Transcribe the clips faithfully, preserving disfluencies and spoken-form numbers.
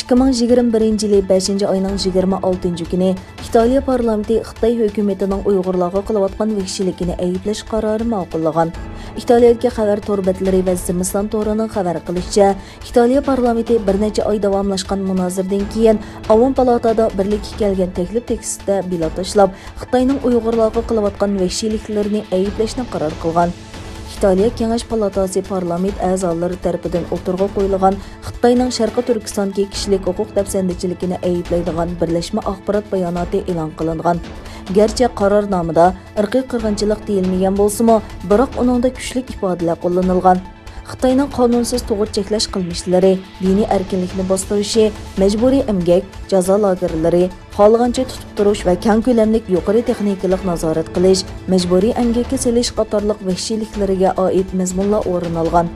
ئىككى مىڭ يىگىرمە بىرىنچى يىلى بەشىنچى ئاينىڭ يىگىرمە ئالتىنچى كۈنى ئىتالىيە پارلامېنتى خىتاي ھۆكۈمىتىنىڭ ئۇيغۇرلارغا قىلىۋاتقان ۋەھشىيلىكىنى ئەيىبلەش قارارى ماقۇللىغان. ئىتالىيەدىكى خەۋەر تور بەتلىرى ۋە زىمىستان تورىنىڭ خەۋەر قىلىشىچە، ئىتالىيە پارلامېنتى بىر نەچچە ئاي داۋاملاشقان مۇنازىرىدىن كېيىن، ئاۋام پالاتادا بىرلىككە كەلگەن تەكلىپ تېكىستىدە بىلات تاشلاپ، خىتاينىڭ ئۇيغۇرلارغا قىلىۋاتقان ۋەھشىيلىكلىرىنى ئەيىبلەشنى قارار قىلغان. ئىتالىيە كېڭەش پالاتاسى پارلامېنت ئەزالىرى تەرىپىدىن ئوتتۇرىغا قويۇلغان خىتاينىڭ شەرقىي تۈركىستاندىكى كىشىلىك ھوقۇق دەپسەندىچىلىكىنى ئەيىبلەيدىغان بىرلەشمە ئاخبارات باياناتى ئېلان قىلىنغان. گەرچە قارارنامىدا ئىرقىي قىرغىنچىلىق دېيىلمىگەن بولسىمۇ، بىراق ئۇنىڭدا كۈچلۈك ئىپادىلەر قوللىنىلغان. خىتاينىڭ قانۇنسىز تۇغۇت چەكلەش قىلمىشلىرى، دىنىي ئەركىنلىكنى باستۇرۇشى، مەجبۇرىي ئەمگەك، جازا لاگېرلىرى، خالىغانچە تۇتۇپ تۇرۇش ۋە كەڭ كۆلەملىك يۇقىرى تېخنىكىلىق نازارەت قىلىش، مەجبۇرىي ئەمگەككە سېلىش قاتارلىق ۋەھشىيلىكلىرىگە ئائىت مەزمۇنلار ئورۇن ئالغان.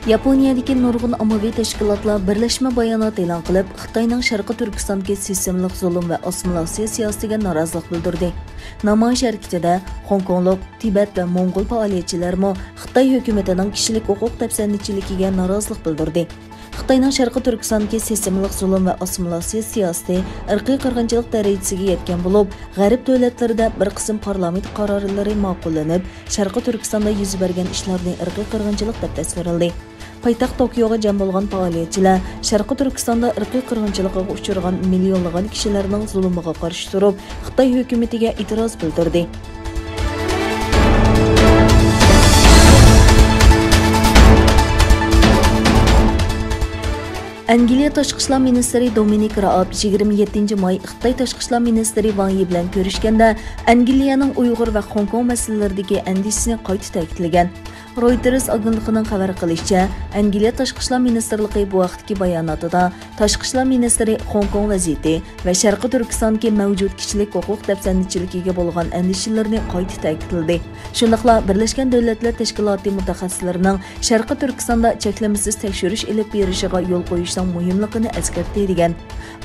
ياپونىيەدىكى نۇرغۇن ئاممىۋى تەشكىلاتلار بىرلەشمە بايانات ئېلان قىلىپ، خىتاينىڭ شەرقىي تۈركىستاندىكى سىستېمىلىق زۇلۇم ۋە ئاسسىمىلياتسىيە سىياسىتىگە نارازىلىق بىلدۈردى. نامايىش ھەرىكىتىدە خوڭكوڭلۇق، تىبەت ۋە موڭغۇل پائالىيەتچىلەرمۇ خىتاي ھۆكۈمىتىنىڭ كىشىلىك ھوقۇق دەپسەندىچىلىكىگە نارازىلىق بىلدۈردى. خىتاينىڭ شەرقىي تۈركىستاندىكى سىستېمىلىق زۇلۇم ۋە ئاسسىمىلياتسىيە سىياسىتى ئىرقىي قىرغىنچىلىق دەرىجىسىگە يەتكەن بولۇپ، غەرب دۆلەتلىرىدە بىر قىسىم پارلامېنت قارارلىرى ماقۇللىنىپ، شەرقىي تۈركىستاندا يۈز بەرگەن ئىشلارنى ئىرقىي قىرغىنچىلىق دەپ تەسۋىرلىدى. پايتەخت توكيوغا جەم بولغان پائالىيەتچىلەر شەرقىي تۈركىستاندا ئىرقىي قىرغىنچىلىقىغا ئۇچرىغان مىليونلىغان كىشىلەرنىڭ زۇلۇمىغا قارشى تۇرۇپ، خىتاي ھۆكۈمىتىگە ئېتىراز بىلدۈردى. ئەنگلىيە تاشقى ئىشلار مىنىستىرى دومىنىك رائاب يىگىرمە يەتتىنچى ماي خىتاي تاشقى ئىشلار مىنىستىرى ۋاڭ يى بىلەن كۆرۈشكەندە، ئەنگلىيەنىڭ ئۇيغۇر ۋە خوڭكوڭ مەسىلىلىرىدىكى ئەندىشىسىنى قايتا تەكىتلىگەن. رويتېرس ئاگېنتلىقىنىڭ خەۋەر قىلىشىچە، ئەنگلىيە تاشقى ئىشلار مىنىستىرلىقى بۇ ھەقتىكى باياناتىدا، تاشقى ئىشلار مىنىستىرى خوڭكوڭ ۋەزىيىتى ۋە شەرقىي تۈركىستاندىكى مەۋجۇت كىشىلىك ھوقۇق دەپسەندىچىلىكىگە بولغان ئەندىشىلىرىنى قايتا تەكىتلىدى. شۇنداقلا بىرلەشكەن دۆلەتلەر تەشكىلاتى مۇتەخەسسىسلىرىنىڭ شەرقىي تۈركىستاندا چەكلىمىسىز تەكشۈرۈش ئېلىپ بېرىشىغا يول قويۇشنىڭ مۇھىملىقىنى ئەسكەرتتى، دېگەن.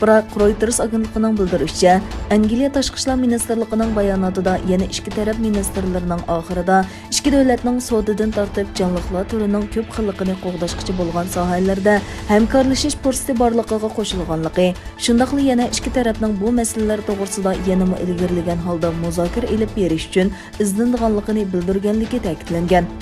بىراق، رويتېرس ئاگېنتلىقىنىڭ بىلدۈرۈشىچە، ئەنگلىيە تاشقى ئىشلار مىنىستىرلىقىنىڭ باياناتىدا يەنە ئىككى تەرەپ مىنىستىرلىرىنىڭ ئاخىرىدا ئىككى دۆلەتنىڭ سودىدىن تارتىپ جانلىقلار تۈرىنىڭ كۆپ خىللىقىنى قوغداشقىچە بولغان ساھەلەردە ھەمكارلىشىش پۇرسىتى بارلىقىغا قوشۇلغانلىقى، شۇنداقلا يەنە ئىككى تەرەپنىڭ بۇ مەسىلىلەر توغرىسىدا يەنىمۇ ئىلگىرىلىگەن ھالدا مۇزاكىرە ئېلىپ بېرىش ئۈچۈن ئىزدىنىدىغانلىقىنى بىلدۈرگەنلىكى تەكىتلەنگەن.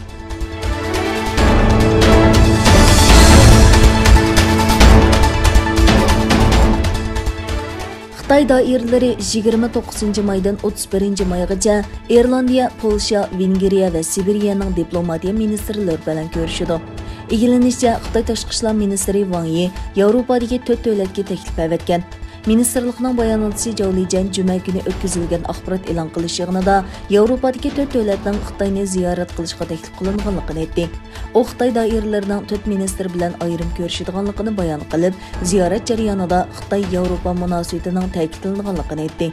خىتاي دائىرىلىرى يىگىرمە توققۇزىنچى مايدىن ئوتتۇز بىرىنچى مايغىچە ئىرلاندىيە، پولشا، ۋېنگرىيە ۋە سىبىرىيەنىڭ دىپلوماتىيە مىنىستىرلىرى بىلەن كۆرۈشىدۇ. ئىگىلىنىشىچە، خىتاي تاشقى ئىشلار مىنىستىرى ۋاڭ يى ياۋروپادىكى تۆت دۆلەتكە تەكلىپ ئەۋەتكەن. مىنىستىرلىقنىڭ باياناتچىسى جاۋ لىجيەن جۈمە كۈنى ئۆتكۈزۈلگەن ئاخبارات ئېلان قىلىش يىغىنىدا ياۋروپادىكى تۆت دۆلەتنىڭ خىتاينى زىيارەت قىلىشقا تەكلىپ قىلىنغانلىقىنى ئېيتتى. ئۇ خىتاي دائىرىلىرىنىڭ تۆت مىنىستىرى بىلەن ئايرىم كۆرۈشىدىغانلىقىنى بايان قىلىپ، زىيارەت جەريانىدا خىتاي-ياۋروپا مۇناسىۋىتىنىڭ تەكىتلىنىدىغانلىقىنى ئېيتتى.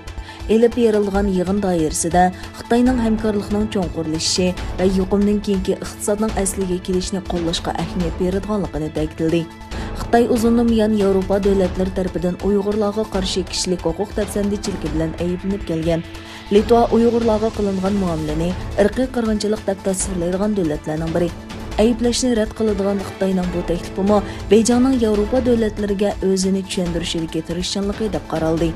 ئېلىپ بېرىلغان يىغىن دائىرىسىدە خىتاينىڭ ھەمكارلىقنىڭ چوڭقۇرلىشىشى ۋە يۇقۇمدىن كېيىنكى ئىقتىسادنىڭ ئەسلىگە كېلىشىنى قوللاشقا ئەھمىيەت بېرىدىغانلىقىنى تەكىتلىدى. خىتاي ئۇزۇندىن بۇيان ياۋروپا دۆلەتلىرى تەرىپىدىن ئۇيغۇرلارغا قارشى كىشىلىك ھوقۇق دەپسەندىچىلىكى بىلەن ئەيىبلىنىپ كەلگەن. لىتۋا ئۇيغۇرلارغا قىلىنغان مۇئامىلىنى ئىرقىي قىرغىنچىلىق دەپ تەسۋىرلەيدىغان دۆلەتلەرنىڭ بىرى. ئەيىبلەشنى رەت قىلىدىغان خىتاينىڭ بۇ تەكلىپىمۇ بېيجىڭنىڭ ياۋروپا دۆلەتلىرىگە ئۆزىنى چۈشەندۈرۈشىدىكى تىرىشچانلىقى دەپ قارالدى.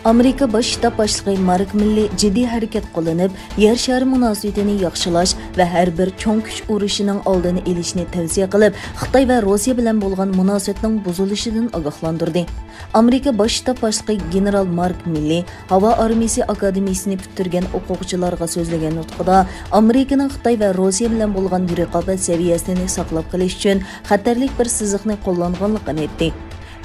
ئامېرىكا باش شتاب باشلىقى مارك مىللى جىددىي ھەرىكەت قوللىنىپ، يەر شارى مۇناسىۋىتىنى ياخشىلاش ۋە ھەر بىر چوڭ كۈچ ئۇرۇشىنىڭ ئالدىنى ئېلىشنى تەۋسىيە قىلىپ، خىتاي ۋە روسىيە بىلەن بولغان مۇناسىۋەتنىڭ بۇزۇلۇشىدىن ئاگاھلاندۇردى. ئامېرىكا باش شتاب باشلىقى گېنېرال مارك مىللى ھاۋا ئارمىيىسى ئاكادېمىيىسىنى پۈتتۈرگەن ئوقۇغۇچىلارغا سۆزلىگەن نۇتقىدا، ئامېرىكىنىڭ خىتاي ۋە روسىيە بىلەن بولغان رىقابەت سەۋىيەسىنى ساقلاپ قېلىش ئۈچۈن خەتەرلىك بىر سىزىقنى قوللانغانلىقىنى ئېيتتى.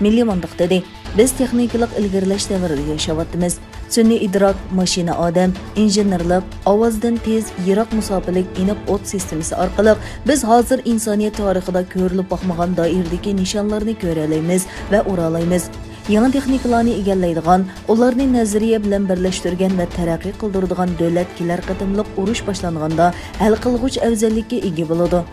مىللى مۇنداق دېدى: بىز تېخنىكىلىق ئىلگىرىلەش دەۋرىدە ياشاۋاتىمىز. سۈنئىي ئىدراك، ماشىنا ئادەم، ئىنژېنېرلىق، ئاۋازدىن تېز، يىراق مۇساپىلىك، ئېنىق ئوت سىستېمىسى ئارقىلىق بىز ھازىر ئىنسانىيەت تارىخىدا كۆرۈلۈپ باقمىغان دائىرىدىكى نىشانلارنى كۆرەلەيمىز ۋە ئۇرالايمىز. يېڭى تېخنىكىلارنى ئىگىلەيدىغان، ئۇلارنى نەزەرىيە بىلەن بىرلەشتۈرگەن ۋە تەرەققىي قىلدۇرىدىغان دۆلەت كېلەر قېتىملىق ئۇرۇش باشلانغاندا ھەل قىلغۇچ ئەۋزەللىككە ئىگە بولىدۇ.